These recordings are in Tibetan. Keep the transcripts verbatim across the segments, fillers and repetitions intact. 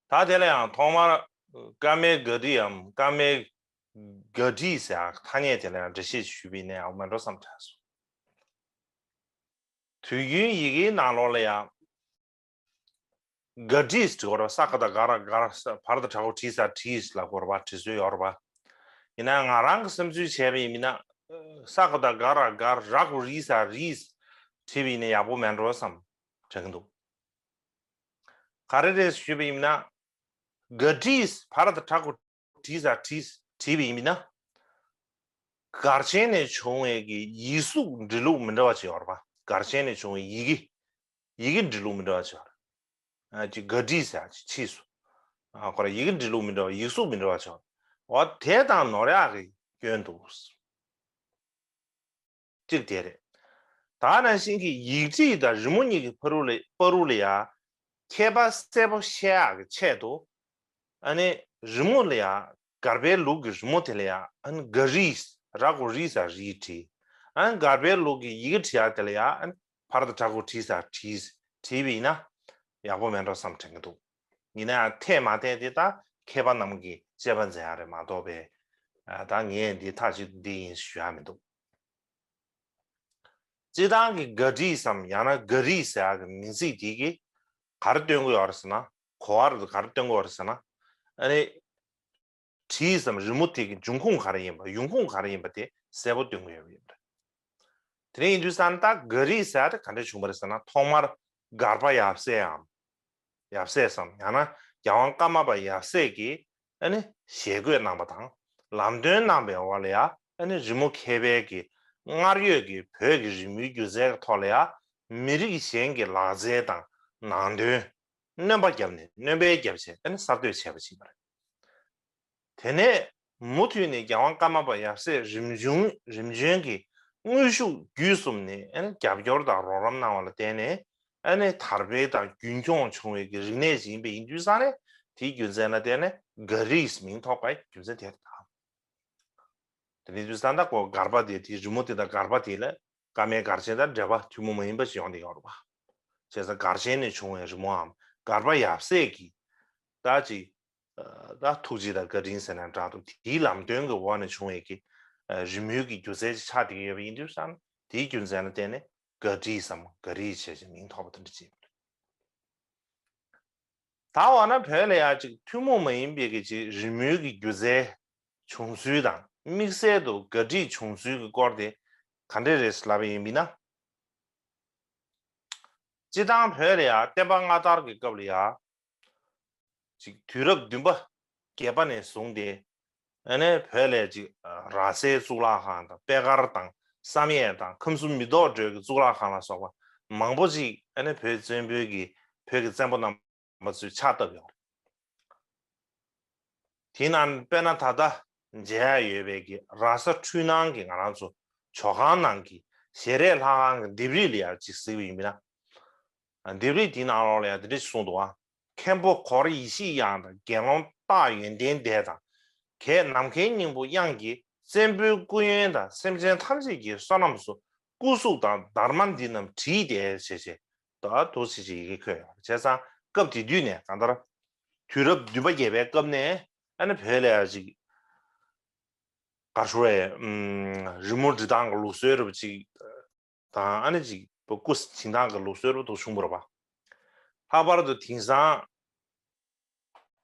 ད་དེ་ལ་ཡང་ཐོག་མར་ཀ་མའི་ག་ཏྲིའམ་ཀ་མའི་ག་ཏྲི་ཟེར་ཡག་ཐ་སྙད་དེ་ལ་ཡང་འགྲེལ་བཤད་ཞུས་པ་ཡིན་ན་ཡག་པོ་མེད་འགྲོ་བསམ་དྲན་སོང་། དུས་རྒྱུན་ཡི་གེའི་ནང་ལོགས་ལ་ཡང་ག་ཏྲིས་འབྲི་དགོས་རེད་པ། ས་ག་བཏགས་སྒ་ར་སྒར། བ་ར་བཏགས་བྲག་གོ་བྲི་ས་བྲིས་ལབ་དགོས་རེད་པ། འབྲི་སྲོལ་ཡོད་རེད་པ། ཡིན་ན་ང་རང་གི་བསམ་ཚུལ་བྱས་པ་ཡིན་ན། ས་ག་བཏགས་སྒ་ར་སྒར། ར་གོ་རི་ས་རིས་བྲིས་པ་ཡིན་ན་ཡག་པོ་མེད་འགྲོ་བསམ་དྲན་གྱི་འདུག་ག་རེ་རེད་ཞུས་པ་ཡིན་ན། ག་བྲིས་བ་ར་བཏགས་བྲག་གོ་བྲི་ས་བྲིས་བྲིས་པ་ཡིན་ན། གར་ཆེན་ནས་བྱུང་བའི་གི་ཡིག་གཟུགས་འབྲི་ལུགས་མི་འདྲ་བ་ཅིག་ཡོད་རེད་པ། གར་ཆེན་ནས་བྱུང་བའི་ཡི་གེ་ཡི་གེ་འབྲི་ལུགས་མི་འདྲ་བ་ཅིག་ཡོད་རེད། ཨ་ཅིག་ག་བྲིས་ཟེར་ཡག་ཅིག་ཕྱིས་སུ། ཨ་ཁོ་ར་ཡི་གེ་འབྲི་ལུགས་མི་འདྲ་བ། ཡིག་གཟུགས་མི་འདྲ་བ་ཅིག་ཡོད་རེད། འོ་དེ་དང་ནོར་ཡག་གི་སྐྱོན་འདུག་གཅིག་དེ་རེད། ད་ནང་བཞིན་གྱི་ཡིག་བྲིས་དང་རི་མོ་གཉིས་ཀྱི་བར་དུ་ལ་བར་དུ་ལ་ཡང་ཁྱད་པར་གསལ་པོ་བཤད་ཡག་གི་ཆེད་དུ། ཨ་ནི་རི་མོ་ལ་ཡང་སྒར་པའི་ལུགས་ཀྱི་རི་མོ་དེ་ལ་ཡང་ཨ་ནི་ག་རིས། ར་གོ་རི་ས་རིས་བྲིས། ཨ་ནི་སྒར་པའི་ལུགས་ཀྱི་ཡི་གེ་བྲིས་ཡག་དེ་ལ་ཡང་ཨ་ནི་བ་ར་བཏགས་བྲག་གོ་བྲི་ས་བྲིས་བྲིས་པ་ཡིན་ན་ཡག་པོ་མེད་འགྲོ་བསམ་དྲན་གྱི་འདུག་ཡིན་ན་ཡང་འཐད་མ་འཐད་དེ་ད་མཁས་པ་རྣམས་ཀྱིས་དཔྱད་པ་མཛད་ཡག་རེད་མ་གཏོགས་པའི། ཨ་ད་ངས་འདི་མཐའ་གཅིག་ཏུ་འདི་ཡིན་ཞུ་ཡག་མི་འདུག་སྤྱིར་བཏང་གི་ག་བྲིས་སམ་ཡང་ན་ག་རིས་ཟེར་ཡག་གི་མིང་ཚིག་འདི་གིས་ག་རེ་སྟོན་གྱི་ཡོད་རེད་ཟེར་ན། གོ་བ་རེད། ག་རེ་སྟོན་གྱི་ཡོད་རེད་ཟེར་ན། ཨ་ནི་བྲིས་སམ་རི་མོ་དེ་གི་འབྱུང་ཁུངས་ག་རེ་ཡིན་པ། ཡོང་ཁུངས་ག་རེ་ཡིན་པ་དེ་གསལ་པོ་སྟོན་གྱི་ཡོད་པ་ཡིན་པ་རེད། དེ་ནས་ཡིན་དུས་ཙང་ད་ག་རིས་ཟེར་ཡག་དེ་ག་འདྲས་བྱུང་བ་རེད་ཟེར་ན། ཐོག་མར་སྒར་པ་ཡབ་སྲས་འམ། ཡབ་སྲས་སམ་ཡང་ན་རྒྱལ་དབང་ཀརྨ་པ་ཡབ་སྲས་ཀྱིས་ཨ་ནི་ཞལ་བཀོད་གནང་བ་དང་ལམ་སྟོན་གནང་བའི་འོག་ལ་ཡང་ཨ་ནི་རི་མོ་མཁས་པའི་གི་སྔར་ཡོད་ཀྱི་བོད་ཀྱི་རི་མོའི་སྒྱུ་རྩལ་གྱི་ཐོག་ལ་ཡང་མི་རིགས་གཞན་གྱི་ལག་རྩལ་དང་ནང་དོན་སྣོན་པ་བརྒྱབ་ནས་སྣོན་པ་བརྒྱབ་བྱས་ཨ་ནི་གསར་གཏོད་བྱས་པ་ཞིག་ཡིན་པ་རེད། དེ་ནས་མུ་མཐུད་ནས་རྒྱལ་དབང་ཀརྨ་པ་ཡབ་སྲས་རིམ་བྱོན་རིམ་བྱོན་གྱིས་དངོས་ཤུགས་བརྒྱུད་གསུམ་ནས་ཨ་ནི་རྒྱབ་སྐྱོར་དང་རོགས་རམ་གནང་བ་ལ་བརྟེན་ནས་ཨ་ནི་དར་སྤེལ་དང་རྒྱུན་འཁྱོངས་བྱུང་བའི་གི་རིག་གནས་ཤིག་ཡིན་པ་ཡིན་དུས་ཙང་ནས་དེའི་རྒྱུ་མཚན་ལ་བརྟེན་ནས་ག་རིས་མིང་ཐོགས་པའི་རྒྱུ་མཚན་དེ་རེད་ད། དེ་ནས་དུས་ཙང་ད་ཁོ་སྒར་པ་དེ་དེའི་རི་མོ་དེ་དང་སྒར་པ་དེ་ལ་ཀ་མའི་གར་ཆེན་དང་འབྲེལ་བ་ཐུན་མོང་མ་ཡིན་པ་ཞིག་ཡོང་བསྡད་ཡོད་རེད་པ། བྱས་ཙང་གར་ཆེན་ནས་བྱུང་བའི་རི་མོའམ་སྒར་པ་ཡབ་སྲས་ཀྱི་ད་ཅིག་ད་ཐུགས་རྗེ་དང་བཀའ་དྲིན་ཟེར་ན་འདྲ་འདུག་དེའི་ལམ་སྟོན་གྱི་འོག་ནས་བྱུང་བའི་གི་རི་མོའི་གི་སྒྱུ་རྩལ་ཅིག་ཆགས་བསྡད་ཀྱི་ཡོད་པ་ཡིན་དུས་ཙང་དེའི་རྒྱུ་མཚན་ལ་བརྟེན་ནས་ག་བྲིས་སམ་ག་རིས་བྱས་ཅིག་མིང་ཐོགས་པ་དེ་འདྲ་ཅིག་ད་འོ་ན་བོད་ལ་ཡང་ཅིག་ཐུན་མོང་མ་ཡིན་པའི་གི་ཅིག་རི་མོའི་གི་སྒྱུ་རྩལ་བྱུང་ཚུལ་དང་དམིགས་བསལ་དུ་ག་བྲིས་བྱུང་ཚུལ་གྱི་སྐོར་དེ་ག་འདྲས་རེད་ལབ་པ་ཡིན་མིན་ན། སྤྱིར་བཏང་བོད་ལ་ཡང་བསྟན་པ་སྔ་དར་གྱི་སྐབས་ལ་ཡང་ཅིག་དུས་རབས་བདུན་པ་བརྒྱད་པ་ནས་བཟུང་སྟེ་ཨ་ནི་བོད་ལ་ཅིག་ར་སའི་གཙུག་ལག་ཁང་དང་པད་དཀར་དང་བསམ་ཡས་དང་ཁམས་གསུམ་མི་ལྡོག་འགྲོའི་གི་གཙུག་ལག་ཁང་ལ་སོགས་པ་མང་པོ་ཅིག་ཨ་ནི་བོད་བཙན་པོའི་གི་བོད་ཀྱི་བཙན་པོ་རྣམ་པ་ཚོས་ཕྱག་བཏབ་ཡོད་རེད། དེའི་ནང་དཔེར་ན་ད་ལྟ་མཇལ་ཡ་ཡོད་པའི་གི་ར་ས་འཕྲུལ་སྣང་གི་ང་རང་ཚོ་ཇོ་ཁང་ནང་གི་ཞལ་རས་ལྷ་ཁང་གི་ལྡེབས་རིས་ལ་ཡང་ཅིག་གཟིགས་པ་ཡིན་ན། ལྡེབས་རིས་དེའི་ནང་ལོགས་ལ་ཡང་འདི་འདྲ་ཞིག་གསུངས་འདུག་ཨ། མཁན་པོ་གོ་ར་ཡེ་ཤེས་དབྱངས་དང་དགེ་སློང་སྟག་ཡོན་ཏན་ལྡན་དང་། གྱད་ནམ་མཁའི་སྙིང་པོ་དབྱངས་ཀྱིས་བཙན་པོའི་སྐུ་ཡོན་དང་སེམས་ཅན་ཐམས་ཅད་ཀྱི་བསོད་ནམས་སུ་སྐུ་གཟུགས་དང་སྡར་མ་འདི་རྣམས་བྲིས་ཏེ་བྱས་བྱས། ད་འདུག་སེ་ཅིག་ཡི་གེ་འཁོད་ཡོད་རེད། བྱས་ཙང་སྐབས་དེ་དུས་ནས་གང་ལྟར་དུས་རབས་བདུན་པ་བརྒྱད་པའི་སྐབས་ནས་ཨ་ནི་བོད་ལ་ཡང་ཅིག་ག་རེ་ཞུ་དགོས་རེད། ཨུམ། རི་མོ་འབྲི་སྟངས་ཀྱི་ལུགས་སྲོལ་རབ་ཅིག་དང་ཨ་ནི་ཅིག་སྐུ་བྱིན་སྟངས་ཀྱི་ལུགས་སྲོལ་རབ་ཏུ་བྱུང་བ་རེད་པ། ལྷག་པར་དུ་དེང་སང་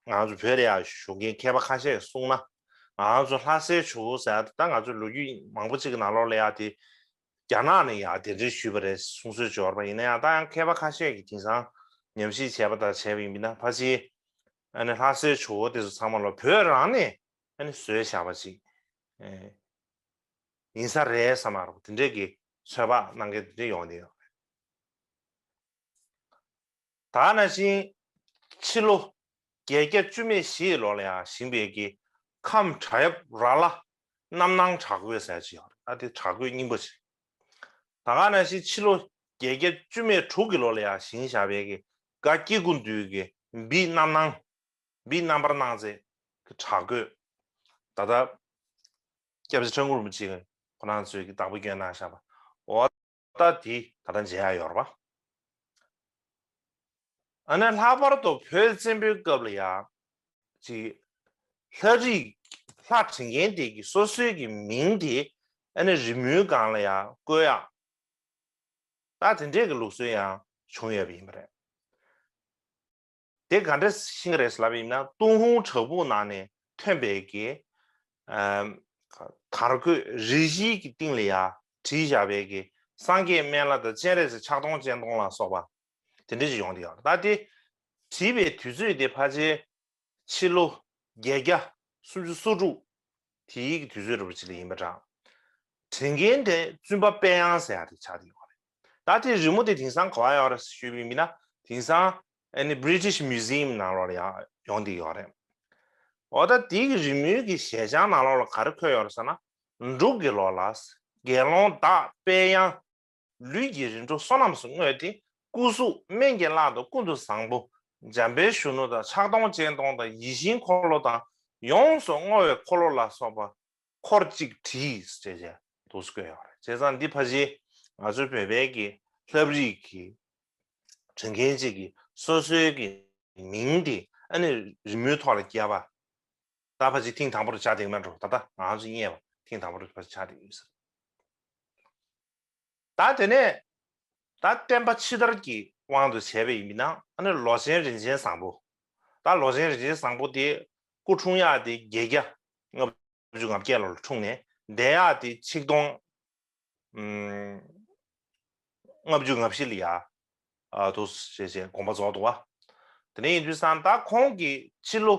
ང་ཚོ་བོད་ལ་ཡང་བཞུགས་མཁན་མཁས་པ་ཁ་ཤས་ཀྱིས་གསུངས་ན། ང་ཚོ་ལྷ་སའི་ཇོ་བོ་ཟེར་ཡ་དེ་ད་ང་ཚོ་ལོ་རྒྱུས་མང་པོ་ཅིག་གི་ནང་ལོགས་ལ་ཡང་དེ་རྒྱ་ནག་ནས་ཡང་གདན་འདྲེན་ཞུས་པ་རེད་གསུང་སྲོལ་ཅིག་ཡོད་རེད་པ། ཡིན་ན་ཡང་ད་ཡང་མཁས་པ་ཁ་ཤས་ཀྱིས་དེང་སང་ཉམས་ཞིབ་བྱས་པ་དང་བྱས་པ་ཡིན་ན་ཕལ་ཆེར་ཨ་ནི་ལྷ་སའི་ཇོ་བོ་དེ་ཚོ་ཚང་མ་ལ་བོད་རང་ནས་ཨ་ནི་བཟོས་བཞག་པ་ཅིག་ཡིན་ས་རེད་བསམ་པ་རེད། དེ་འདྲས་ཀྱི་ཚོད་དཔག་གནང་མཁན་དེ་འདྲས་ཡོང་བསྡད་ཡོད་རེད། ད་ནང་བཞིན་ཕྱི་ལོ་བརྒྱད་བརྒྱ་བཅུ་མེད་བཞིའི་ལོ་ལ་ཡང་བཞེངས་པའི་གི་ཁམས་བྲག་གཡབ་ར་ལ་རྣམ་སྣང་བྲག་བརྐོས་ཟེར་ཅིག་ཡོད་རེད། ཨ་དེ་བྲག་བརྐོས་རྙིང་པ་ཅིག་ད་ག་ནང་བཞིན་ཕྱི་ལོ་བརྒྱད་བརྒྱ་བཅུ་མེད་དྲུག་གི་ལོ་ལ་ཡང་བཞེངས་བཞག་པའི་གི་སྒ་སྐྱེ་དགུ་འདུས་ཀྱི་བི་རྣམ་སྣང་བི་རྣམ་པར་སྣང་མཛད་ཀྱི་བྲག་བརྐོས། ད་ལྟ་སྐྱབས་རྗེ་ཁྲ་འགུ་རིན་པོ་ཆེ་ཁོ་རང་ཚོས་ཀྱི་བདག་པོ་བསྐྱོན་གནང་བཞག་པ། འོ་ད་དེ་ད་ལྟ་མཇལ་ཡ་ཡོད་རེད་པ། ཨ་ནི་ལྷག་པར་དུ་བོད་བཙན་པོའི་སྐབས་ལ་ཡང་ཅིག་ལྷ་རིས་ལྷ་བྲིས་མཁན་དེ་གི་སོ་སོའི་གི་མིང་དེ་ཨ་ནི་རི་མོའི་སྒང་ལ་ཡང་བཀོད་ཡག་ད་དེ་འདྲས་ཀྱི་ལུགས་སྲོལ་ཡང་བྱུང་ཡོད་པ་ཡིན་པ་རེད། དེ་ག་འདྲས་ཤེས་ཀྱི་རེད་ཟེར་ལབ་པ་ཡིན་ན། ཏུན་ཧོང་བྲག་ཕུག་ནང་ནས་ཐོན་པའི་གི་ཨམ་དར་གོས་རི་བཞིའི་གི་སྟེང་ལ་ཡང་བྲིས་བཞག་པའི་གི་སངས་རྒྱས་སྨན་བླ་དང་སྤྱན་རས་གཟིགས་ཕྱག་སྟོང་སྤྱན་སྟོང་ལ་སོགས་པ་དེ་འདྲས་ཅིག་ཡོང་གི་ཡོད་རེད། ད་དེ་བྲིས་པའི་དུས་ཚོད་དེ་ཕལ་ཆེར་ཕྱི་ལོ་བརྒྱད་བརྒྱ་སུམ་ཅུ་སོ་དྲུག་དེའི་དུས་ཚོད་རིང་པོ་ཅིག་ལ་ཡིན་པ་འདྲ། བྲིས་མཁན་དེ་བཙུན་པ་དཔལ་དབྱངས་ཟེར་ཡག་དེ་ཆགས་བསྡད་ཡོད་རེད། ད་དེ་རི་མོ་དེ་དེང་སང་ག་པར་ཡོད་རེད་ཞུས་པ་ཡིན་ན། དེང་སང་ཨ་ནི་British Museum ནང་ལོགས་ལ་ཡང་ཡོང་བསྡད་ཡོད་རེད། འོ་ད་དེ་གི་རི་མོའི་གི་ཞལ་བྱང་ནང་ལོགས་ལ་ག་རེ་འཁོད་ཡོད་རེད་ཟེར་ན། འབྲུག་གི་ལོ་ལ་དགེ་སློང་བདག་དཔལ་དབྱངས། ལུས་ཀྱི་རིམ་གྲོ་བསོད་ནམས་སུ་བསྔོས་ཏེ། སྐུ་གཟུགས་སྨན་གྱི་བླ་དང་ཀུན་ཏུ་བཟང་པོ། འཇམ་དཔལ་གཞོན་ནུ་དང་ཕྱག་སྟོང་སྤྱན་སྟོང་དང་ཡིད་བཞིན་འཁོར་ལོ་དང་ཡོངས་སུ་བསྔོ་བའི་འཁོར་ལོ་ལ་སོགས་པ་འཁོར་གཅིག་བྲིས་ཞེས་བྱས་འདུག་སེ་བཀོད་ཡོད་རེད། བྱས་ཙང་འདི་ཕལ་ཆེར་ང་ཚོའི་བོད་པའི་གི་ལྷ་བྲིས་ཀྱི་བྲིས་མཁན་གཅིག་གིས་སོ་སོའི་གི་མིང་དེ་ཨ་ནི་རི་མོའི་ཐོག་ལ་བརྒྱབ་པ། ད་ཕལ་ཆེར་ཐེངས་དང་པོ་རུ་ཆགས་བསྡད་ཀྱི་མེད་འགྲོ། ད་ལྟ་ང་ཚོ་རྙེད་པ་ཐེངས་དང་པོ་རུ་ཕལ་ཆེར་ཆགས་བསྡད་ཀྱི་ཡོད་ས་རེད། ད་དེ་ནས་ད་བསྟན་པ་ཕྱི་དར་གྱི་དབང་དུ་བྱས་པ་ཡིན་ན། ཨ་ནི་ལོ་ཆེན་རིན་ཆེན་བཟང་པོ། ད་ལོ་ཆེན་རིན་ཆེན་བཟང་པོ་དེ་སྐུ་འཁྲུངས་ཡག་དེ་བརྒྱད་བརྒྱ་ལྔ་བཅུ་ང་བརྒྱད་ལོར་འཁྲུངས་ནས། འདས་ཡག་དེ་ཆིག་སྟོང་ཨམ་ལྔ་བཅུ་ང་བཞི་ལ་ཡ་ཨ་དུ་ཞེས་བྱས་དགོངས་པ་རྫོགས་འདུག་པ། དེ་ནས་ཡིན་དུས་ཙང་ད་ཁོང་གི་ཕྱི་ལོ་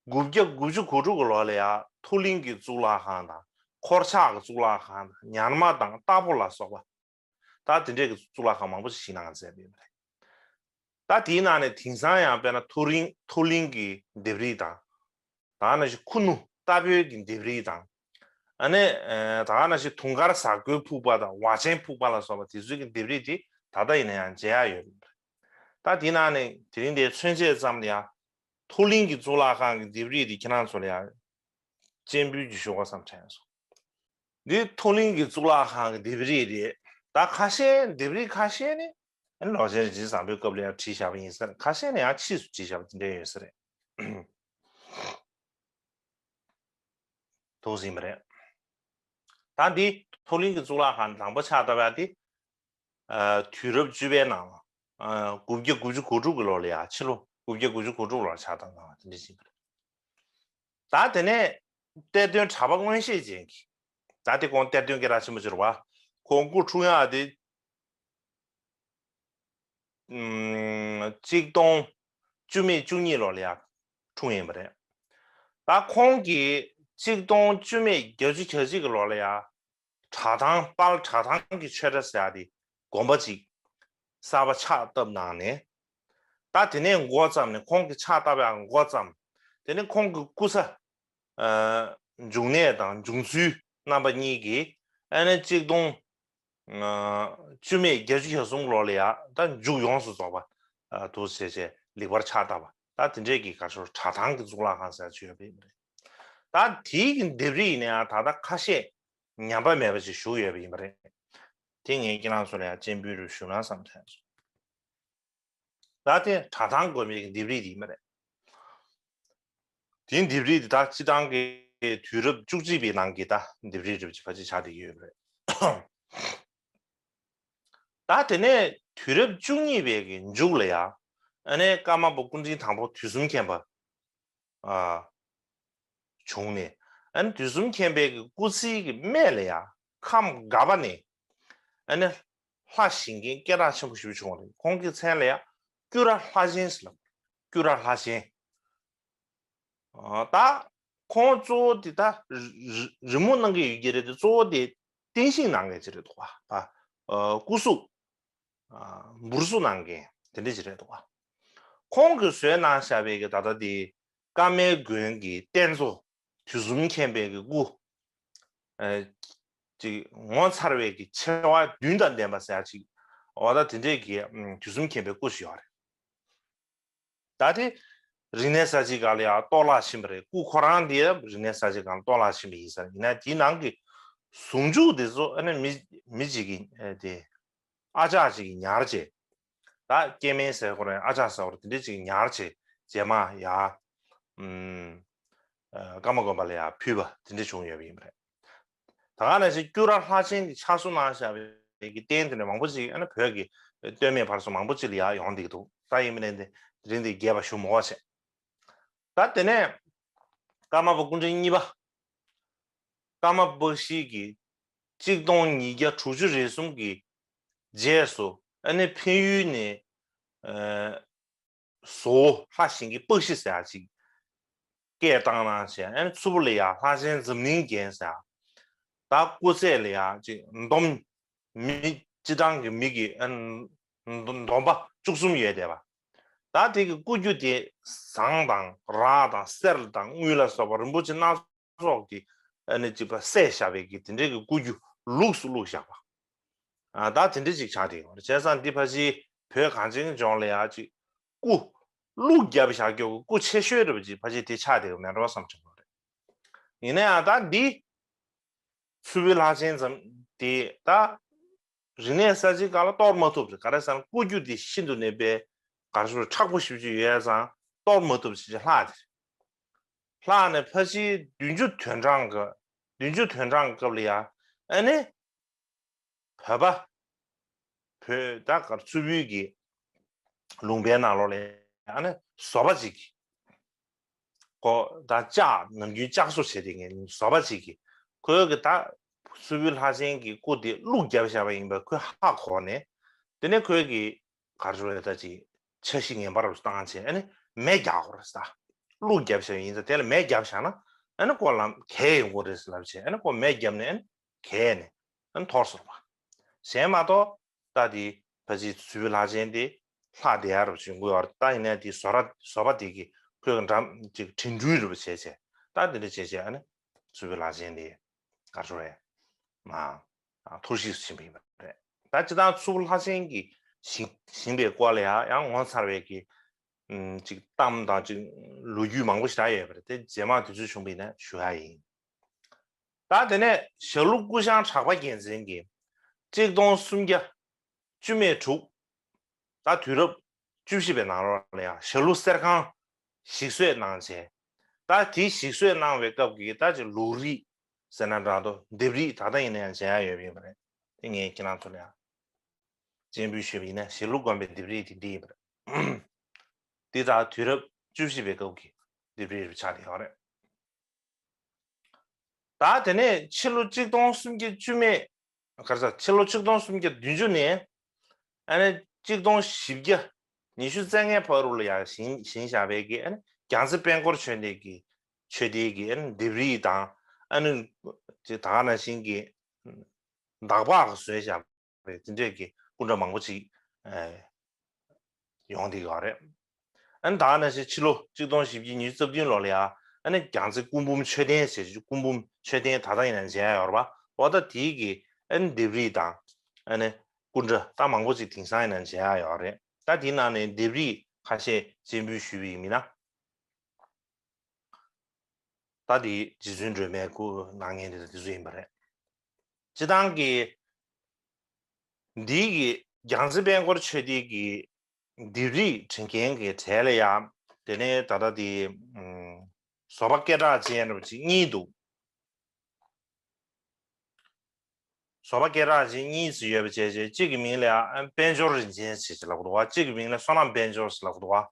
དགུ་བརྒྱ་དགུ་བཅུ་གོ་དྲུག་གི་ལོ་ལ་ཡང་མཐོ་གླིང་གི་གཙུག་ལག་ཁང་དང་། འཁོར་ཆགས་ཀྱི་གཙུག་ལག་ཁང་དང་། ཉར་མ་དང་རྟ་ཕོ་ལ་སོགས་པ། ད་དེ་འདྲས་ཀྱི་གཙུག་ལག་ཁང་མང་པོ་ཞིག་གནང་མཛད་པ་ཡིན་པ་རེད། ད་དེའི་ནང་ནས་དེང་སང་ཡང་དཔེར་ན་མཐོ་རིང་མཐོ་གླིང་གི་ལྡེབས་རིས་དང་། ད་ག་ནང་བཞིན་ཁུ་ནུ་རྟ་ཕོའི་གི་ལྡེབས་རིས་དང་། ཨ་ནི་ཨ་ད་ག་ནང་བཞིན་དུང་དཀར་གཟའ་རྒོད་ཕུག་པ་དང་ཝ་ཆེན་ཕུག་པ་ལ་སོགས་པ་དེ་ཚོའི་གི་ལྡེབས་རིས་དེ་ད་ལྟ་ཡིན་ན་ཡང་མཇལ་ཡག་ཡོད་པ་རེད། ད་དེའི་ནང་ནས་དེ་རིང་དེ་མཚོན་བྱེད་ཙམ་ལ་ཡང་མཐོ་གླིང་གི་གཙུག་ལག་ཁང་གི་ལྡེབས་རིས་དེ་ཁྱེད་རང་ཚོ་ལ་ཡང་སྤྱན་འབུལ་གྱི་ཞུ་བ་བསམ་དྲན་སོང་། འདི་མཐོ་གླིང་གི་གཙུག་ལག་ཁང་གི་ལྡེབས་རིས་རེད། ད་ཁ་ཤས་ལྡེབས་རིས་ཁ་ཤས་ནི་ཨ་ནི་ལོ་ཆེན་རིན་ཆེན་བཟང་པོའི་སྐབས་ལ་ཡང་བྲིས་བཞག་པ་ཡིན་ས་རེད། ཁ་ཤས་ནི་ཡང་ཕྱིས་སུ་བྲིས་བཞག་པ་དེ་འདྲ་ཡོད་ས་རེད། ཐུགས་ཟིན་པ་རེད། ད་འདི་མཐོ་གླིང་གི་གཙུག་ལག་ཁང་དང་པོ་ཕྱག་བཏབ་ཡག་དེ་ཨ་དུས་རབས་བཅུ་པའི་ནང་ལ་ཨ་དགུ་བརྒྱ་དགུ་བཅུ་གོ་དྲུག་གི་ལོ་ལ་ཡང་ཕྱི་ལོ་དགུ་བརྒྱ་དགུ་བཅུ་གོ་དྲུག་ལོར་ཕྱག་བཏབ་གནང་བ་དེ་འདྲ་ཞིག་རེད། ད་དེ་ནས་གཏེར་སྟོན་གྲགས་པ་མངོན་ཤེས་ཅན་གྱིས། ད་དེ་ཁོང་གཏེར་སྟོན་སྐད་གྲགས་ཆེན་པོ་ཅིག་རེད་པ། ཁོང་སྐུ་འཁྲུངས་ཡག་དེ་ཨམ་གཅིག་སྟོང་བཅུ་མེད་བཅུ་གཉིས་ལོ་ལ་ཡང་འཁྲུངས་ཡིན་པ་རེད། ད་ཁོང་གིས་གཅིག་སྟོང་བཅུ་མེད་བརྒྱད་ཅུ་གྱ་གཅིག་གི་ལོ་ལ་ཡང་བྲག་ཐང་དཔལ་བྲག་ཐང་གི་ཆོས་གྲྭ་ཟེར་ཡག་དེ་དགོན་པ་ཅིག་གསར་པ་ཕྱག་བཏབ་གནང་ནས། ད་དེ་ནས་འགོ་བརྩམས་ནས། ཁོང་གིས་ཕྱག་བཏབ་ཡག་འགོ་བརྩམས། དེ་ནས་ཁོང་གི་སྐུ་ཚ་ཨ་འབྱུང་གནས་དང་འབྱུང་ཚུལ་རྣམ་པ་གཉིས་ཀྱིས་ཨ་ནི་གཅིག་སྟོང་ཨ་བཅུ་མེད་བརྒྱད་ཅུ་གྱ་གསུམ་ལོ་ལ་ཡང་ད་མཇུག་ཡོངས་སུ་རྫོགས་པ་ཨ་འདུག་ཟེར་བྱས་ལེགས་པར་ཕྱག་བཏབ་པ། ད་དེ་འདྲས་ཀྱི་ག་ཚོད་བྲག་ཐང་གི་གཙུག་ལག་ཁང་ཟེར་ཅིག་ཡོད་པ་ཡིན་པ་རེད། ད་དེའི་གི་ལྡེབས་རིས་ཡིན་ན་ཡང་ད་ལྟ་ཁ་ཤས་ཉམས་པ་མེད་པ་ཅིག་བཞུགས་ཡོད་པ་ཡིན་པ་རེད། དེ་ངས་ཁྱེད་རང་ཚོ་ལ་ཡང་སྤྱན་འབུལ་རུ་ཞུ་ན་བསམ་དྲན་སོང་། ད་དེ་བྲག་ཐང་དགོན་པའི་ལྡེབས་རིས་དེ་ཡིན་པ་རེད། དེའི་ལྡེབས་རིས་དེ་ད་སྤྱིར་བཏང་གི་དུས་རབས་བཅུ་གཅིག་པའི་ནང་གི་ད་ལྡེབས་རིས་རེད་ཅེས་ཕལ་ཆེར་ཆགས་བསྡད་ཀྱི་ཡོད་པ་རེད། ད་དེ་ནས་དུས་རབས་བཅུ་གཉིས་པའི་གི་མཇུག་ལ་ཡང་ཨ་ནི་ཀརྨ་པ་སྐུ་ཕྲེང་དང་པོ་དུས་གསུམ་མཁྱེན་པ་ཨ་བྱུང་ནས། ཨ་ནི་དུས་གསུམ་མཁྱེན་པའི་གི་སྐུ་ཚེའི་གི་སྨད་ལ་ཡང་ཁམས་དགའ་བ་ནས་ཨ་ནི་ལྷ་བཞེངས་མཁན་སྐད་གྲགས་ཆེན་པོ་ཞིག་བྱུང་བ་རེད། ཁོང་གི་མཚན་ལ་ཡང་སྐྱུ་ར་ལྷ་ཆེན་ཟེར་ལབ། སྐྱུ་ར་ལྷ་ཆེན། ཨ་ད་ཁོང་གཙོ་བོ་དེ་ད་རི་རི་རི་མོ་གནང་གི་ཡོད་ཀྱི་རེད་དེ། གཙོ་བོ་དེ་བསྟན་བཤིག་གནང་མཁན་ཅིག་རེད་འདུག་པ། ཨ་སྐུ་གཟུགས་ཨ་འབུར་གཟུགས་གནང་མཁན་དེ་འདྲ་ཅིག་རེད་འདུག་པ། ཁོང་གིས་བཟོས་གནང་བཞག་པའི་གི་ད་ལྟ་དེ་ཀརྨའི་མགོན་གྱི་རྟེན་གཙོ་དུས་གསུམ་མཁྱེན་པའི་གི་སྐུ་ཨ་ཅིག་ངོ་མཚར་བའི་གི་ཆེ་བ་བདུན་དང་ལྡན་པ་ཟེར་ཡག་ཅིག་འོ་ད་དེ་འདྲས་ཀྱི་ཨ་དུས་གསུམ་མཁྱེན་པའི་སྐུ་ཞིག་ཡོད་རེད། ད་དེ་རིག་གནས་གསར་བརྗེའི་སྒང་ལ་ཡང་གཏོར་བརླག་ཕྱིན་པ་རེད། སྐུ་ཁོ་རང་དེ་རིག་གནས་གསར་བརྗེའི་སྒང་ལ་གཏོར་བརླག་ཕྱིན་པ་ཡིན་ས་རེད། ཡིན་ན་དེའི་ནང་གི་ཟུང་འཇུག་དེ་ཚོ་ཨ་ནི་མི་མི་གཅིག་གིས་ཨ་དེ་ཨ་ཅག་ཅིག་གིས་ཉར་བྱས། ད་སྐྱེ་དམན་ཟེར་དགོས་རེད། ཨ་ཅག་ཟེར་དགོས་རེད། དེ་འདྲས་ཅིག་ཉར་བྱས་རྗེས་མ་ཡ། ཨུམ། ཨ། ཀརྨ་དགོན་པ་ལ་ཡ་ཕུལ་བ་དེ་འདྲས་བྱུང་ཡོད་པ་ཡིན་པ་རེད། ད་ག་ནང་བཞིན་སྐྱུ་ར་ལྷ་ཆེན་གྱི་ཕྱག་བཟོ་གནང་བཞག་པའི་གི་རྟེན་དེ་འདྲ་མང་པོ་ཅིག་ཨ་ནི་བོད་ཀྱི་སྟོད་སྨད་བར་གསུམ་མང་པོ་ཅིག་ལ་ཡ་ཡོང་བསྡད་ཀྱི་འདུག་ད་ཡིན་པ་ནས་དེ་རིང་འདི་རྒྱས་པ་ཞུ་མི་དགོས་བྱས། ད་དེ་ནས་ཀརྨ་པ་སྐུ་ཕྲེང་གཉིས་པ་ཀརྨ་པ་དཔའ་ཤིས་ཀྱིས་གཅིག་སྟོང་ཉིས་བརྒྱ་དྲུག་ཅུ་རེ་གསུམ་གྱི་རྗེས་སུ་ཨ་ནི་འཕན་ཡུལ་ནས། ཨ། བཟོ་བོ་ལྷ་ཞིང་གི་དཔའ་ཤི་ཟེར་ཡ་ཅིག་སྐད་བཏང་གནང་བྱས། ཨ་ནི་མཚུར་ཕུ་ལ་ཡ་ལྷ་ཆེན་འཛམ་གླིང་རྒྱན་ཟེར་ཡ། ད་སྐུ་ཚད་ལ་ཡ་ཅིག་འདོམ། མི་སྤྱི་བཏང་གི་མི་གི་ཨ་ནི་འདོམ་པ་བཅུ་གསུམ་ཡོད་བསྡད་པ། ད་དེ་གི་སྐུ་རྒྱུ་དེ་ཟངས་དང་རག་དང་གསེར་དང་དངུལ་ལ་སོགས་པ་རིན་པོ་ཆེ་སྣ་ཚོགས་ཀྱིས་ཨ་ནི་ཅིག་པ་གསལ་བཞག་པའི་གི་དེ་འདྲའི་གི་སྐུ་རྒྱུ་ལུགས་སུ་བླུགས་བཞག་པ། ཨ། ད་དེ་འདྲ་ཅིག་ཆགས་བསྡད་ཡོད་རེད། བྱས་ཙང་འདི་ཕལ་ཆེར་བོད་གངས་ཅན་ལྗོངས་ལ་ཡ་ཅིག་སྐུ་བླུགས་བརྒྱབ་བཞག་རྒྱུ་གི་སྐུ་ཆེ་ཤོས་འདྲ་པོ་ཅིག་ཕལ་ཆེར་དེ་ཆགས་བསྡད་ཡོད་མེད་འགྲོ་བསམ་བྱུང་བ་རེད། ཡིན་ན་ཡང་ད་འདི་མཚུར་ཕུའི་ལྷ་ཆེན་ཙམ་དེ་ད་རིག་གནས་གསར་བརྗེའི་སྐབས་ལ་གཏོར་མ་ཐུབ་རེད། ག་རེ་ཟེར་ན་སྐུ་རྒྱུ་དེ་ཤིན་ཏུ་ནས་པའི་ག་རེ་ཟེར་མཁྲེགས་པོ་ཞེ་པོ་ཅིག་ཡོད་ཙང་གཏོར་མ་ཐུབ་ཅིག་ལྷག་དེ་རེད། ལྷག་ནས་ཕལ་ཆེར་བདུན་ཅུ་དོན་གྲངས་ཀྱི་བདུན་ཅུ་དོན་གྲངས་སྐབས་ལ་ཡ་ཨ་ནི། བོད་པ། བོད་ད་གར་མཚུར་ཕུའི་གི་ལུང་པའི་ནང་ལོགས་ལ་ཡང་ནི་བཟོ་པ་ཅིག་གིས་ཁོ་ད་ལྕགས་ནམ་རྒྱུན་ལྕགས་བཟོ་བྱས་དེ་ངས་བཟོ་པ་ཅིག་གིས་ཁོའི་གི་ད་མཚུར་ཕུའི་ལྷ་ཆེན་གྱི་སྐུ་དེ་བླུགས་བརྒྱབ་བཞག་པ་ཡིན་པས་ཁོས་ཧ་གོ་ནས། དེ་ནས་ཁོས་གི་གར་ཞུ་བའི་ད་ཅིག་འཆར་གཞི་ངན་པ་རུ་བཏང་བྱས་ཨ་ནི་མེ་རྒྱག་དགོས་རེད་ཟེར། བླུགས་བརྒྱབ་བཞག་ཡིན་ཙང་དེ་ལ་མེ་བརྒྱབ་བཞག་ན་ཨ་ནི་ཁོ་ལ་གས་ཡོང་གི་རེད་ཟེར་ལབ་བྱས་ཨ་ནི་ཁོ་མེ་བརྒྱབ་ནས་ཨ་ནི་གས་ནས་ཨ་ནི་འཐོར་སོང་བ། གཞན་མ་གཏོགས་ད་དེ་ཕལ་ཆེར་མཚུར་ཕུའི་ལྷ་ཆེན་དེ་ལྷག་བསྡད་ཡ་རུ་བྱུང་གི་ཡོད་རེད། ད་ཡིན་ནའི་དེ་བཟོ་ར་བཟོ་པ་དེ་གིས་ཁོའི་འགྲམ་ཅིག་བྲིས་འབྲུའི་རུ་བྱས་བྱས་ད་དེ་འདྲ་བྱས་བྱས་ཨ་ནི་མཚུར་ཕུའི་ལྷ་ཆེན་དེ་གར་ཞུ་བས་མ། ཐོར་ཞིག་ཕྱིན་པ་ཡིན་པ་རེད། ད་སྤྱིར་བཏང་མཚུར་ཕུ་ལྷ་ཆེན་གྱི་ཞིང་ཞིང་པའི་སྐོར་ལ་ཡང་ཡང་ངོ་མཚར་བའི་གི་ཅིག་གཏམ་དང་ཅིག་ལོ་རྒྱུས་མང་པོ་ཞིག་རག་ཡོད་པ་རེད། དེ་རྗེས་མ་དུས་ཚོད་བྱུང་བ་ཡིན་ན་ཞུ་ཡ་ཡིན། ད་དེ་ནས་ཞྭ་ལུ་སྐུ་ཞང་གྲགས་པ་རྒྱལ་མཚན་གྱིས་གཅིག་སྟོང་སུམ་བརྒྱ་བཅུ་མེད་དྲུག་ད་དུས་རབས་བཅུ་བཞི་པའི་ནང་ལོགས་ལ་ཡང་ཞྭ་ལུ་གསེར་ཁང་ཞིག་གསོས་གནང་བྱས། ད་དེ་ཞིག་གསོས་གནང་བའི་སྐབས་ཀྱི་ད་ཅིག་ལུགས་རིས་ཟེར་ན་འདྲ་འདུག་ལྡེབས་རིས་ད་ལྟ་ཡིན་ན་ཡང་མཇལ་ཡ་ཡོད་པ་ཡིན་པ་རེད། དེ་ངས་ཁྱེད་རང་ཚོ་ལ་ཡང་སྤྱན་འབུལ་ཞུས་པ་ཡིན་ན་ཞྭ་ལུ་དགོན་པའི་ལྡེབས་རིས་དེ་འདི་ཡིན་པ་རེད། འདི་ད་དུས་རབས་བཅུ་བཞི་པའི་སྐབས་ཀྱི་ལྡེབས་རིས་རུ་ཆགས་བསྡད་ཡོད་རེད། ད་དེ་ནས་ཕྱི་ལོ་གཅིག་སྟོང་སུམ་བརྒྱ་བཅུ་མེད། ག་རེ་ཟ། ཕྱི་ལོ་གཅིག་སྟོང་སུམ་བརྒྱ་བདུན་ཅུ་ནས་ཨ་ནི་གཅིག་སྟོང་བཞི་བརྒྱ་ཉི་ཤུ་རྩ་ལྔའི་བར་དུ་ལ་ཡང་བཞེངས་བཞེངས་བཞག་པའི་གི་ཨ་ནི་རྒྱལ་རྩེ་དཔལ་འཁོར་ཆོས་སྡེ་གི་ཆོས་སྡེ་གི་ཨ་ནི་ལྡེབས་རིས་དང་ཨ་ནི་ཅིག་ད་ག་ནང་བཞིན་གི་འདག་པག་གིས་བཟོས་བཞག་པའི་དེ་འདྲས་ཀྱི་སྐུ་འདྲ་མང་པོ་ཅིག་ཨ་ཡོང་བསྡད་ཡོད་རེད། ཨ་ནི་ད་ག་ནང་བཞིན་ཕྱི་ལོ་གཅིག་སྟོང་བཞི་བརྒྱ་ཉི་ཤུ་རྩ་བདུན་ལོ་ལ་ཡང་ཨ་ནི་རྒྱལ་རྩེ་སྐུ་འབུམ་མཆོད་རྟེན་ཟེར། སྐུ་འབུམ་མཆོད་རྟེན་ད་ལྟ་ཡིན་ན་མཇལ་ཡ་ཡོད་རེད་པ། འོ་ད་དེའི་གི་ཨ་ནི་ལྡེབས་རིས་དང་ཨ་ནི་སྐུ་འདྲ་ད་མང་པོ་ཅིག་དེང་སང་ཡིན་ན་མཇལ་ཡ་ཡོད་རེད། ད་དེའི་ནང་ནས་ལྡེབས་རིས་ཁ་ཤས་སྤྱན་འབུལ་ཞུས་པ་ཡིན་ན། ད་དེ་རྗེ་བཙུན་སྒྲོལ་མའི་སྐུ་གནང་མཁན་དེ་དེ་ཚོ་ཡིན་པ་རེད། སྤྱིར་བཏང་གི་འདི་གི་རྒྱལ་རྩེ་དཔལ་འཁོར་ཆོས་སྡེ་གི་ལྡེབས་རིས་འབྲི་མཁན་གྱི་གྲས་ལ་ཡང་དེ་ནས་ད་ལྟ་དེ་བཟོ་པ་སྐད་གྲགས་ཅན་རུ་ཅིག་གཉིས་འདུག་བཟོ་པ་སྐད་གྲགས་ཅན་གཉིས་ཅིག་ཡོད་པ་བྱས་བྱས་གཅིག་གི་མིང་ལ་ཡང་དཔལ་འབྱོར་རིན་ཆེན་ཞེས་ཅིག་ལབ་ཀྱི་འདུག་བ། གཅིག་གི་མིང་ལ་བསོད་ནམས་དཔལ་འབྱོར་ཞེས་ལབ་ཀྱི་འདུག་བ།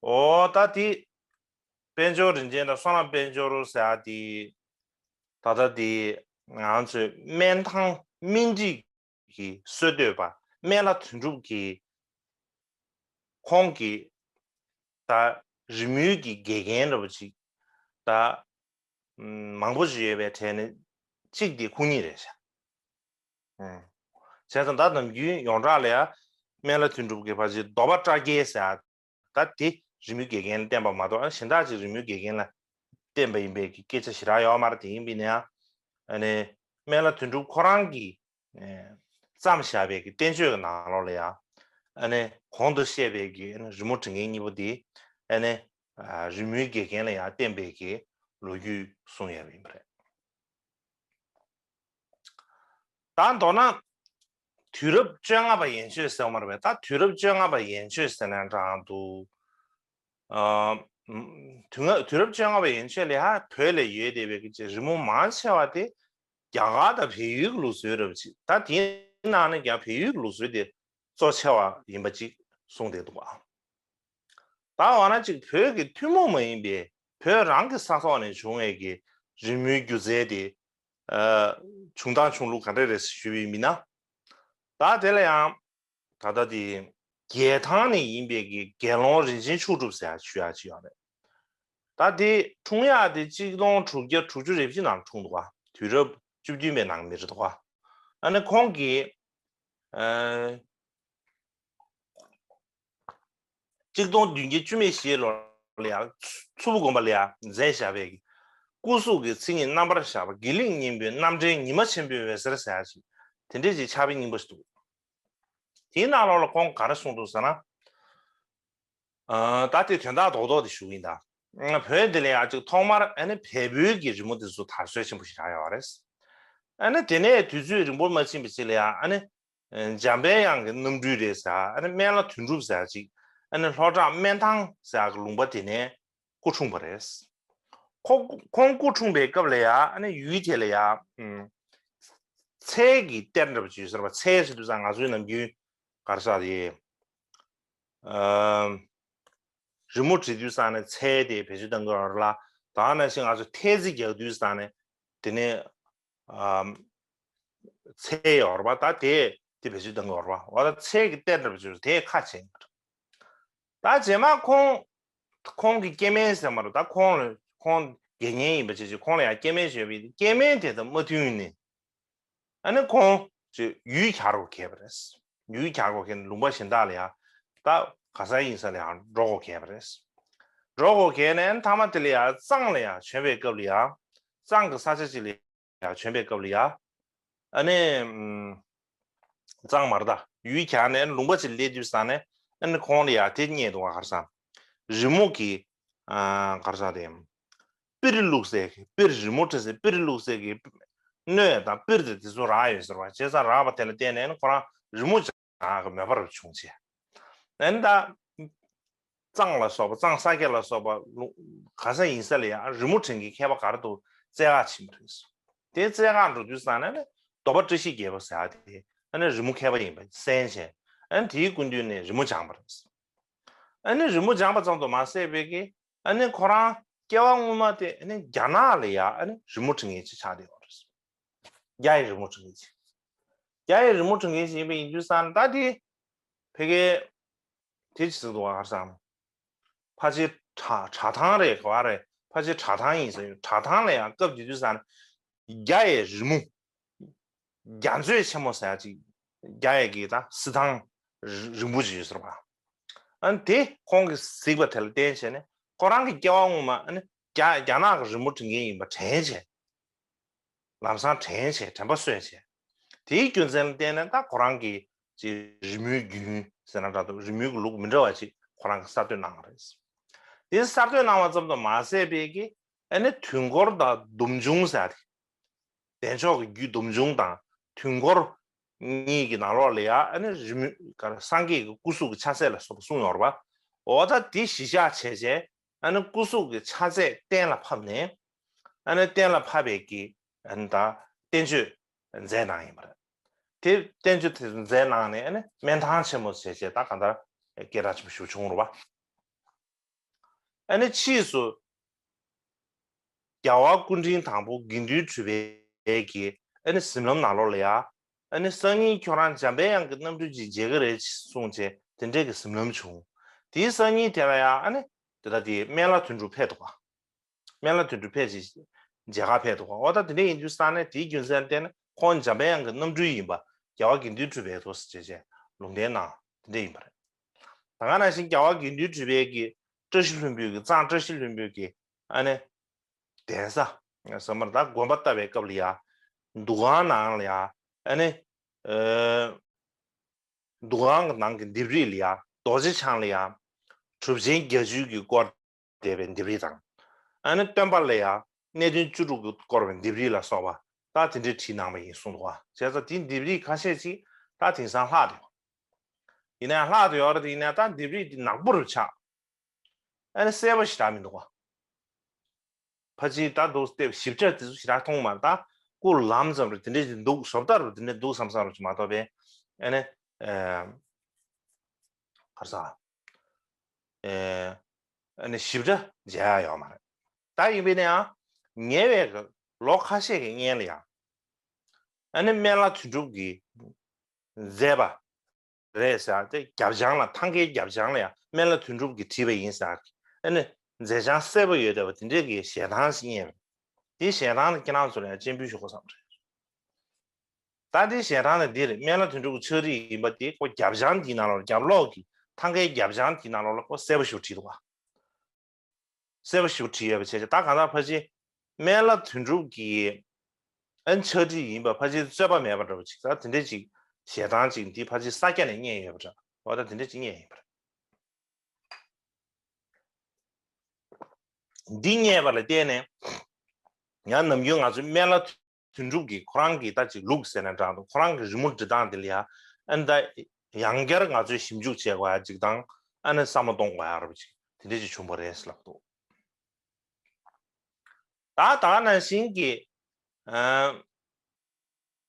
འོ་ད་དེ་དཔལ་འབྱོར་རིན་ཆེན་དང་བསོད་ནམས་དཔལ་འབྱོར་ཟེར་ཡ་དེ་ད་ལྟ་དེ་ང་ཚོའི་སྨན་ཐང་སྨན་རིགས་ཀྱི་སྲོལ་གཏོད་པ་སྨན་བླ་དོན་གྲུབ་ཀྱིས་ཁོང་གིས་ད་རི་མོའི་གི་དགེ་རྒན་འདྲ་པོ་ཅིག་ད་མང་པོ་ཞིག་ཡོད་པའི་གྲས་ནས་གཅིག་དེ་ཁོང་ཉིད་རེད་ཤག་བྱས་ཙང་ད་ནམ་རྒྱུན་ཡོངས་གྲགས་ལ་ཡང་སྨན་བླ་དོན་གྲུབ་ཀྱི་ཕར་ཕྱིན་གདོལ་པ་བཀྲ་རྒྱལ་ཟེར་ཡ་ད་དེ་རི་མོའི་དགེ་རྒན་ལ་བསྟེན་པ་མ་གཏོགས་ཨ་གཞན་དག་ཅིག་རི་མོའི་དགེ་རྒན་ལ་བསྟེན་པ་ཡིན་པའི་གི་སྐད་ཆ་ཞེ་དྲག་ཡོད་མ་རེད། དེ་ཡིན་པ་ཡིན་ན་ཡང་ཨ་ནི་སྨན་བླ་དོན་གྲུབ་ཁོ་རང་གིས་ཨེ་བརྩམས་བཞག་པའི་གི་བསྟན་བཅོས་ཀྱི་ནང་ལོགས་ལ་ཡང་ཨ་ནི་གོང་དུ་བཤད་པའི་གི་ཨ་ནི་རི་མོ་འབྲི་མཁན་གཉིས་པོ་དེ་ཨ་ནི་ཨ་རི་མོའི་དགེ་རྒན་ལ་ཡང་བསྟེན་པའི་གི་ལོ་རྒྱུས་གསུངས་ཡོད་པ་ཡིན་པ་རེད། ད་མདོར་ན་ དུས་རབས་བཅོ་ལྔ་པ་ཡན་ཆོད་ཟེར་བ་མ་རེད་པས། ད་དུས་རབས་བཅོ་ལྔ་པ་ཡན་ཆོད་ཟེར་ན་འདྲ་འདུག་ཨ། དུས་ལྔ་དུས་རབས་བཅོ་ལྔ་པ་ཡན་ཆོད་ལ་ཡ་བོད་ལ་ཡོད་བསྡད་པའི་གི་རི་མོ་མང་ཆེ་བ་དེ་རྒྱ་གར་དང་བལ་ཡུལ་གྱི་ལུགས་སྲོལ་རེད་པ་ཅིག་ད་དེའི་ནང་ནས་ཀྱང་བལ་ཡུལ་གྱི་ལུགས་སྲོལ་དེ་གཙོ་ཆེ་བ་ཡིན་པ་ཅིག་གསུངས་བསྡད་འདུག་ཨ། ད་འོ་ན་ཅིག་བོད་ཀྱི་ཐུན་མོང་མ་ཡིན་པའི་བོད་རང་གི་ས་ཐོག་ནས་བྱུང་བའི་གི་རི་མོའི་སྒྱུ་རྩལ་དེ་ཨ། བྱུང་སྟངས་བྱུང་ལུགས་ག་འདྲ་རེད་ཞུས་པ་ཡིན་ན། ད་དེ་ལ་ཡང་ད་ལྟ་དེ་རྒྱལ་ཐང་ནས་ཡིན་པའི་གི་དགེ་སློང་རིན་ཆེན་མཆོག་གྲུབ་ཟེར་ཡག་ཞུ་ཡག་ཅིག་ཡོད་རེད། ད་དེ་འཁྲུངས་ཡག་དེ་གཅིག་སྟོང་དྲུག་བརྒྱ་དྲུག་ཅུ་རེ་བཞི་ནང་འཁྲུངས་འདུག་ག་དུས་རབས་བཅུ་བདུན་པའི་ནང་མི་རེད་འདུག་ག་ཨ་ནི་ཁོང་གིས་ཨ། གཅིག་སྟོང་བདུན་བརྒྱ་བཅུ་མེད་བཞི་ལོ་ལ་ཡང་མཚུར་ཕུ་དགོན་པ་ལ་ཡང་མཛད་བཞག་པའི་སྐུ་གཟུགས་ཀྱི་མཚན་ཉིད་རྣམ་པར་བཞག་པ་དགེ་ལེགས་སྙིང་པོའི་རྣམ་འདྲེན་ཉི་མ་ཆེན་པོའི་འོད་ཟེར་ཟེར་ཡག་ཅིག་དེ་འདྲས་ཀྱི་ཕྱག་དཔེ་རྙིང་པ་ཞིག་འདུག་དེའི་ནང་ལོགས་ལ་ཁོང་ག་རེ་གསུངས་འདུག་ཟེར་ན། ཨ། ད་དེ་དོན་དག་རྡོག་རྡོག་དེ་ཞུ་གི་ཡིན་ད། བོད་འདི་ལ་ཡང་ཅིག་ཐོག་མར་ཨ་ནི་བལ་པོའི་གི་རི་མོ་དེ་ཚོ་དར་སྲོལ་ཆེན་པོ་ཞིག་རག་ཡོད་རེད། ཨ་ནི་དེ་ནས་དུས་ཚོད་རིང་པོ་མ་ཕྱིན་པ་ཅིག་ལ་ཡང་ཨ་ནི་འཇམ་པའི་དབྱངས་ཀྱི་རྣམ་སྤྲུལ་རེད་ཟེར། ཨ་ནི་སྨན་བླ་དོན་གྲུབ་ཟེར་ཅིག་ཨ་ནི་ལྷོ་བྲག་སྨན་ཐང་ཟེར་གི་ལུང་པ་དེ་ནས་སྐུ་འཁྲུངས་པ་རེད། ཁོ་ཁོང་སྐུ་འཁྲུངས་པའི་སྐབས་ལ་ཡང་ཨ་ནི་ཡུལ་དེ་ལ་ཡང་ཚལ་གྱི་གཏེར་འདྲ་པོ་ཅིག་ཡོད་ཟེར་བ། ཚལ་ཟེར་དུས་ཙང་ང་ཚོའི་ནམ་རྒྱུན་ག་རེ་ཟེར་དེ། ཨ། རི་མོ་བྲིས་དུས་ཙང་ནས་ཚལ་དེ་བེད་སྤྱོད་གཏང་གི་ཡོད་རེད་ལ། ད་ནང་བཞིན་ང་ཚོ་ཐལ་རྩེད་རྒྱག་དུས་ཙང་ནས་དེ་ནས་ཨ། ཚལ་ཡོད་རེད་པ། ད་དེ་དེ་བེད་སྤྱོད་གཏང་གི་ཡོད་རེད་པ། འོ་ད་ཚལ་གྱི་གཏེར་འདྲ་པོ་ཅིག་དེ་ཁ་ཕྱེ་ཡོད་རེད། ད་རྗེས་མ་ཁོང་ཁོང་གི་སྐྱེ་དམན་ཟེར་མ་རེད། ད་ཁོང་ལ་ཁོང་དགེ་བསྙེན་ཡིན་པ་བྱས་ཅིག་ཁོང་ལ་ཡང་སྐྱེ་དམན་ཞིག་ཡོད་པས། སྐྱེ་དམན་དེ་དང་མ་མཐུན་ནས་ཨ་ནི་ཁོང་ཅིག་ཡུལ་གྱར་དགོས་གལ་པ་རེད། ཡུལ་གྱར་དགོས་གལ་ནས་ལུང་པ་གཞན་དག་ལ་ཡང་ད་ག་ས་ཡིན་ས་ལ་ཡང་འགྲོ་དགོས་གལ་པ་རེད། འགྲོ་དགོས་གལ་ནས་ཨ་ནི་མཐའ་མ་དེ་ལ་ཡང་གཙང་ལ་ཡང་བྱོན་པའི་སྐབས་ལ་ཡང་གཙང་གི་ས་ཆ་ཅིག་ལ་ཡང་བྱོན་པའི་སྐབས་ལ་ཡང་ཨ་ནི་ཨམ། གཙང་མ་རེད་ད། ཡུལ་གྱར་ནས་ལུང་པ་ཅིག་སླེབས་དུས་ཙང་ནས་ཨ་ནི་ཁོང་ལ་ཡང་དེ་རྙེད་འདུག་ག་ག་རེ་ཟེར། རི་མོ་གི་ཨ། ག་རེ་ཟེར་དེ། པིར་བླུགས་སའི་གི་པིར། རི་མོ་བྲིས་སའི་པིར་བླུགས་སའི་གི་སྣོད་དང་པིར་དེ་དེ་ཚོ་རག་ཡོད་ཟེར་བ། བྱས་ཙང་རག་པ་དེ་ལ་བརྟེན་ནས་ཨ་ནི་ཁོ་རང་རི་མོ་ནག་གི་མོས་པ་རུ་བྱུང་བྱས། ཨ་ནི་ད་གཙང་ལ་སོགས་པ་གཙང་ས་སྐྱ་ལ་སོགས་པ་ལུང་ག་ས་ཡིན་ས་ལ་ཡང་རི་མོ་འབྲི་མཁན་མཁས་པ་ག་རེ་འདུག་བཙལ་ག་ཕྱིན་པ་རེད། དེ་བཙལ་ག་འགྲོ་དུས་ཙང་ནས་ནི་གདོལ་པ་བཀྲ་ཤིས་རྒྱལ་པོ་ཟེར་ཡག་དེ་ཨ་ནི་རི་མོ་མཁས་པ་ཡིན་པ་གསན་བྱས། ཨ་ནི་དེའི་སྐུ་མདུན་ནས་རི་མོ་སྦྱངས་པ་རེད། ཨ་ནི་རི་མོ་སྦྱངས་པ་ཙམ་དུ་མ་ཟད་པའི་གི་ཨ་ནི་ཁོ་རང་སྐྱེ་བ་སྔོན་མ་དེ་ཨ་ནི་རྒྱ་ནག་ལ་ཡང་ཨ་ནི་རི་མོ་འབྲི་མཁན་ཅིག་ཆགས་བསྡད་ཡོད་རེད། རྒྱ་ཡི་རི་མོ་འབྲི་མཁན་ཅིག་རྒྱ་ཡི་རི་མོ་འབྲི་མཁན་ཅིག་ཡིན་པ་ཡིན་དུས་ཙང་ནས་ད་དེ་ཕ་གི་དེ་ཅི་ཟེར་འདུག་ག་ག་རེ་ཟེར། ཕལ་ཆེར་བྲག་བྲག་ཐང་རེད། ག་བ་རེད། ཕལ་ཆེར་བྲག་ཐང་ཡིན་ས་ཡོད། བྲག་ཐང་ལ་ཡང་སྐབས་དེ་དུས་ཙང་ནས་རྒྱ་ཡི་རི་མོ། རྒྱ་མཛོད་ཆེན་མོ་ཟེར་ཡག་ཅིག་རྒྱ་ཡི་གི་ད་གཟི་ཐང་རིང་པོ་ཅིག་ཡོད་ཟེར་བ། ཨ་ནི་དེ་ཁོང་གིས་གཟིགས་པ་དེ་ལ་བརྟེན་བྱས་ནས་ཁོ་རང་གི་སྐྱེ་བ་སྔོན་མ་ཨ་ནི་རྒྱ་རྒྱ་ནག་གི་རི་མོ་འབྲི་མཁན་ཡིན་པ་དྲན་བྱས། ལམ་སང་དྲན་བྱས། དྲན་པ་གསོས་བྱས། དེའི་རྒྱུ་མཚན་ལ་བརྟེན་ནས་ད་ཁོ་རང་གི་ཅིག་རི་མོའི་རྒྱུན་ཟེར་ན་འདྲ་འདུག་རི་མོའི་གི་ལུགས་མི་འདྲ་བ་ཅིག་ཁོ་རང་གིས་གསར་གཏོད་གནང་བ་རེད། དེ་གསར་གཏོད་གནང་བ་ཙམ་དུ་མ་ཟད་པའི་གི་ཨ་ནི་དུས་འཁོར་དང་སྡོམ་འབྱུང་ཟེར་ཡག་དེ། བདེ་མཆོག་གི་རྒྱུད་སྡོམ་འབྱུང་དང་དུས་འཁོར་གཉིས་ཀྱི་ནང་ལོགས་ལ་ཡང་ཨ་ནི་རི་མོ་ག་རེ་སངས་རྒྱས་ཀྱི་སྐུ་གཟུགས་ཀྱི་ཆ་ཚད་ལ་སོགས་པ་གསུངས་ཡོད་རེད་པ། འོ་ད་དེ་གཞི་བཞག་བྱས་བྱས་ཨ་ནི་སྐུ་གཟུགས་ཀྱི་ཆ་ཚད་གཏན་ལ་ཕབ་ནས་ཨ་ནི་གཏན་ལ་ཕབ་པའི་གི་ཨ་ནི་ད་བསྟན་བཅོས་མཛད་གནང་ཡིན་པ་རེད། དེ་བསྟན་བཅོས་དེ་ཚོ་མཛད་གནང་ནས་ཨ་ནི་སྨན་ཐང་ཆེན་མོ་བྱས་བྱས་ད་གང་ལྟར་སྐད་གྲགས་ཆེན་པོ་ཞིག་བྱུང་རེད་པ། ཨ་ནི་ཕྱིས་སུ་རྒྱལ་བ་སྐུ་ཕྲེང་དང་པོ་དགེ་འདུན་གྲུབ་པའི་གི་ཨ་ནི་གཟིམ་ལམ་ནང་ལོགས་ལ་ཡ་ཨ་ནི་སང་ཉིན་ཁྱོད་རང་འཇམ་པའི་དབྱངས་ཀྱི་རྣམ་སྤྲུལ་ཅིག་མཇལ་གི་རེད་གསུངས་བྱས་དེ་འདྲས་ཀྱི་གཟིམ་ལམ་བྱུང་། དེའི་སང་ཉིན་དེ་ལ་ཡ་ཨ་ནི་དེ་ལྟ་དེ་སྨན་བླ་དོན་གྲུབ་ཕེབས་འདུག་ག་སྨན་བླ་དོན་གྲུབ་ཕེབས་ཅིག་མཇལ་ཁ་ཕེབས་འདུག་ག་འོ་ད་དེ་འདྲས་ཡིན་དུས་ཙང་ནས་དེའི་རྒྱུ་མཚན་བརྟེན་ནས་ཁོང་འཇམ་པའི་དབྱངས་ཀྱི་རྣམ་སྤྲུལ་ཡིན་པ་རྒྱལ་བ་དགེ་འདུན་གྲུབ་པའི་ཐོག་ཟེར་བྱས་ལུང་བསྟན་གནང་དེ་འདྲས་ཡིན་པ་རེད། ད་ག་ནང་བཞིན་རྒྱལ་བ་དགེ་འདུན་གྲུབ་པའི་གི་བཀྲ་ཤིས་ལྷུན་པོའི་གི་གཙང་བཀྲ་ཤིས་ལྷུན་པོའི་གི་ཨ་ནི་གདན་ས་ཟེར་མར་ད་དགོན་པ་བཏབ་པའི་སྐབས་ལ་ཡ་འདུ་ཁང་ནང་ལ་ཡ་ཨ་ནི་ཨ། འདུ་ཁང་གི་ནང་གི་ལྡེབས་རིས་ལ་ཡ་རྡོ་རྗེ་འཆང་ལ་ཡ་གྲུབ་ཆེན་བརྒྱད་ཅུ་གིས་བསྐོར་བསྡད་པའི་ལྡེབས་རིས་དང་། ཨ་ནི་སྟོན་པ་ལ་ཡ་གནས་བརྟན་བཅུ་དྲུག་གིས་བསྐོར་བའི་ལྡེབས་རིས་ལ་སོགས་པ་ད་དེ་འདྲས་བྲིས་གནང་བ་ཡིན་གསུངས་འདུག་ག་བྱས་ཙང་དེའི་ལྡེབས་རིས་ཁ་ཤས་ཅིག་ད་ ད་དེང་སང་ལྷག་འདུག་ཡིན་ན་ཡང་ལྷག་ཏུ་ཡོད་རེད། དེ་ཡིན་ན་ད་ལྡེབས་རིས་འདི་ནག་པོ་རུ་ཆགས། ཨ་ནི་གསལ་པོ་ཞེ་དྲག་མི་འདུག་ག་ཕལ་ཆེར་ད་འདུག་སྟེ་ཞིབ་ཆ་དེ་ཚོ་ཞེ་དྲག་མཐོང་མ་རེད། ད་སྐུ་ལམ་ཙམ་རེད། དེ་འདྲས་ཅིག་འདུག་བཟོ་ལྟ་རུ་དེ་འདྲས་འདུག་བསམ་བསམ་རུ་ཅིག་མ་གཏོགས་པས། ཨ་ནི་ཨེ་ག་རེ་ཟ། ཨེ་ཨ་ནི་ཞིབ་ཕྲ་མཇལ་ཡ་ཡོད་མ་རེད། ད་ཡིན་པས་ན་ཡང་ཉེ་བའི་ལོ་ཁ་ཤས་ཀྱི་སྔོན་ལ་ཡང་ཨ་ནི་སྨན་བླ་དོན་གྲུབ་ཀྱི་མཛད་པ་རེད་ཟེར་ཏེ། རྒྱབ་བྱང་ལ་ཐང་གའི་རྒྱབ་བྱང་ལ་ཡང་སྨན་བླ་དོན་གྲུབ་ཀྱིས་བྲིས་པ་ཡིན་ཟེར། ཨ་ནི་མཛད་བྱང་གསལ་པོ་ཡོད་བསྡད་པ་དེ་འདྲས་ཀྱི་ཞལ་ཐང་ཞིག་རྙེད་པ། དེའི་ཞལ་ཐང་ལ་ཁྱེད་རང་ཚོ་ལ་ཡང་སྤྱན་འབུལ་ཞུ་དགོས་བསམ་རེད། ད་དེའི་ཞལ་ཐང་ལ་འདི་རེད། སྨན་བླ་དོན་གྲུབ་ཀྱི་ཕྱག་བྲིས་ཡིན་པ་དེ་ཁོ་རྒྱབ་བྱང་དེའི་ནང་ལོགས། རྒྱབ་ལོགས་ཀྱི་ཐང་གའི་རྒྱབ་བྱང་དེའི་ནང་ལོགས་ལ་ཁོ་གསལ་པོ་ཞིག་བྲིས་འདུག་ག་གསལ་པོ་ཞིག་བྲིས་ཡོད་པ་བྱས་ཙང་། ད་གང་ལྟར་ཕལ་ཆེར་སྨན་བླ་དོན་གྲུབ་ཀྱི་ཨན་ཕྱག་བྲིས་ཡིན་པ་ཕལ་ཆེར་རྩོད་པ་མེད་པ་འདྲ་པོ་ཅིག་ད་དེ་འདྲས་ཅིག་ཞལ་ཐང་ཅིག་འདི་ཕལ་ཆེར་ས་སྐྱ་ནས་རྙེད་ཡོད་པ་འདྲ། འོ་ད་དེ་འདྲས་ཅིག་རྙེད་ཡིན་པ་རེད། འདི་རྙེད་པ་ལ་བརྟེན་ནས་ཡང་ནམ་རྒྱུན་ང་ཚོའི་སྨན་བླ་དོན་གྲུབ་ཀྱི་ཁོ་རང་གི་ད་ཅིག་ལུགས་ཟེར་ན་འདྲ་འདུག་ཁོ་རང་གི་རི་མོ་འབྲི་སྟངས་དེ་ལ་ཡང་ཨ་ནི་ད་ཡང་བསྐྱར་ང་ཚོས་ཞིབ་འཇུག་བྱེད་དགོས་ཡ་ཅིག་དང་། ཨ་ནི་བསམ་བློ་གཏོང་དགོས་ཡ་རེད་པ་ཅིག་དེ་འདྲས་ཅིག་བྱུང་བ་རེད་ཟེར་ལབ་འདུག་ད་ད་ག་ནང་བཞིན་གྱི་ཨ་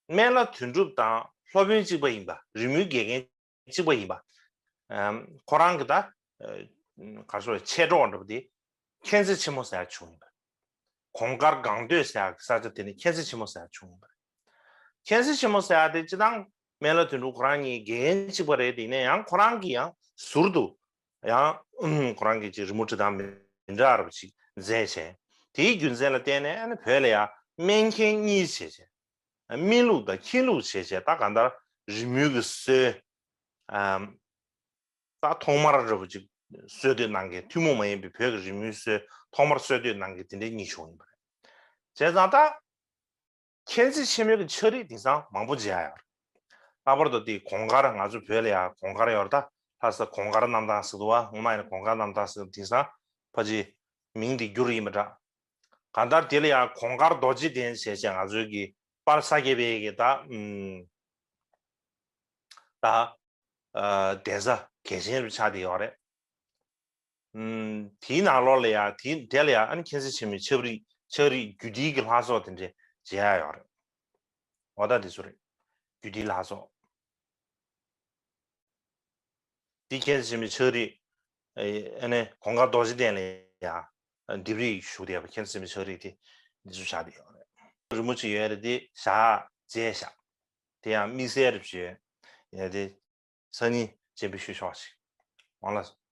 སྨན་བླ་དོན་གྲུབ་དང་སློབ་དཔོན་གཅིག་པ་ཡིན་པ། རི་མོའི་དགེ་རྒན་གཅིག་པ་ཡིན་པ། ཨམ་ཁོ་རང་གི་ད་ཨ་ག་རེ་ཟེར། མཆེད་གྲོགས་འདྲ་པོ་དེ་མཁྱེན་བརྩེ་ཆེན་མོ་ཟེར་ཡ་བྱུང་ཡིན་པ། གོང་དཀར་སྒང་སྟོད་ཟེར་ཡ་གི་ས་ཆ་དེ་ནས་མཁྱེན་བརྩེ་ཆེན་མོ་ཟེར་ཡ་བྱུང་ཡིན་པ། མཁྱེན་བརྩེ་ཆེན་མོ་ཟེར་ཡ་དེ་སྤྱིར་བཏང་སྨན་བླ་དོན་གྲུབ་ཁོ་རང་གཉིས་དགེ་རྒན་གཅིག་པ་རེད། དེ་ནས་ཡང་ཁོ་རང་གི་ཡང་ཟུར་དུ་ཡང་ཁོ་རང་གི་ཅིག་རི་མོ་འབྲི་སྟངས་མི་འདྲ་བ་ཅིག་མཛད་བྱས། དེའི་རྒྱུ་མཚན་ལ་བརྟེན་ནས་ཨ་ནི་བོད་ལ་ཡང་སྨན་མཁན་གཉིས་བྱས་བྱས། སྨིན་ལུགས་དང་མཁྱེན་ལུགས་བྱས་བྱས། ད་གང་ལྟར་རི་མོའི་གི་སྲོལ་ཨམ་ད་ཐོག་མར་འདྲ་པོ་ཅིག་སྲོལ་གཏོད་གནང་མཁན། ཐུན་མོང་མ་ཡིན་པའི་བོད་ཀྱི་རི་མོའི་སྲོལ་ཐོག་མར་སྲོལ་གཏོད་གནང་མཁན་དེ་འདྲའི་གཉིས་བྱུང་ཡིན་པ་རེད། བྱས་ཙང་ད་མཁྱེན་བརྩེ་ཆེན་མོའི་གི་ཕྱག་བྲིས་དེང་སང་མང་པོ་མཇལ་ཡོད་རེད། ལྷག་པར་དུ་དེ་གོང་དཀར། ང་ཚོ་བོད་ལ་ཡང་གོང་དཀར་ཡོད་རེད། ད་ལྷ་ས་གོང་དཀར་གནམ་ཐང་ཟེར་འདུག་པ། སྔོན་མ་ཡིན་ན་གོང་དཀར་གནམ་ཐང་ཟེར། དེང་སང་ཕལ་ཆེར་མིང་དེ་བསྒྱུར་ཡིན་པ་འདྲ། གང་ལྟར་དེ་ལ་ཡང་གོང་དཀར་རྡོ་རྗེ་གདན་ཞེས་བྱས། ང་ཚོའི་གི་དཔལ་ས་སྐྱ་པའི་གི་ད་ཨུམ་ད་ཨ་གདན་ས་གལ་ཆེན་རུ་ཆགས་བསྡད་ཡོད་རེད། ཨུམ་དེའི་ནང་ལོགས་ལ་ཡང་དེ་དེ་ལ་ཡང་ཨ་ནི་མཁྱེན་བརྩེ་ཆེན་མོའི་ཕྱག་བྲིས། ཕྱག་བྲིས་རྒྱུད་སྡེའི་གི་ལྷ་ཚོགས་དེ་འདྲས་མཇལ་ཡ་ཡོད་རེད། འོ་ད་དེ་ཚོ་རེད། རྒྱུད་སྡེའི་ལྷ་ཚོགས། དེ་མཁྱེན་བརྩེ་ཆེན་མོའི་ཕྱག་བྲིས། ཨ་ནི་གོང་དཀར་རྡོ་རྗེ་གདན་ལ་ཡང་ལྡེབས་རིས་བཞུགས་བསྡད་པ། མཁྱེན་བརྩེ་ཆེན་མོའི་ཕྱག་བྲིས་དེ་འདི་ཚོ་བཞག་བསྡད་ཡོད་རེད། རི་མོ་ཅིག་ཡོད་རེད། དེ་བཞག་མཛད་བཞག་དེ་ཡང་དམིགས་བསལ་རེ་བྱས་ཡོད་དེ། སང་ཉིན་སྤྱན་འབུལ་ཞུ་ཆོག་ཅིག་འོང་ལགས་སོ།